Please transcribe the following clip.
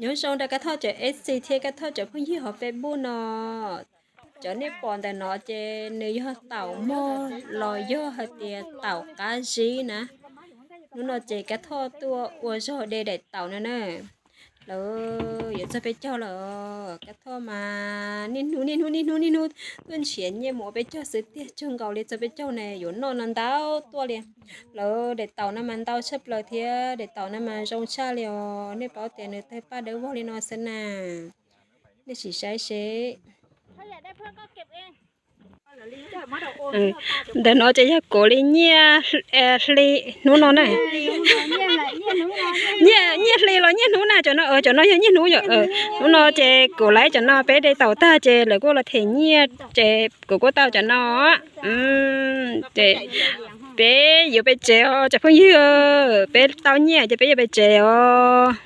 Nyob zoo rau Kab Thoj cov F C thiab Kab Thoj cov phooj ywg hauv Facebook no. Cov nej pom ntawm no ces nws yog taum mog los yog hais tias taum qab zib na. Hnub no ces Kab Thoj tuaj ua zog de daim taum no na. Lawv yuav txog peb caug lawm. Kab Thoj mas niaj hnub niaj hnub niaj hnub niaj hnub tuaj nrhiav nyiaj mus ua peb caug xwb tiag, tsaug nkaus li txog peb caug na yuav noj no ntau tuaj li. Lawv daim taum no mas ntau tshaj plaws thiab daim taum no mas zoo tshaj li os. Nej paub tias nws tawg paj dawb vog li no xwb na. Nej sim saib seb. Ntawm no ces yog kuv li nyiaj hli hnub no na. Nyiaj hli los nyiaj hnub na, cov no cov no yog nyiaj hnub yom. Hnub no ces kuv laiv cov no peb de taum tag ces lawv kuj los them nyiaj ces kuv kuj tau cov no. Ces peb yuav pem tsev os cov phooj ywg, peb tau nyiaj ces peb yuav pem tsev os.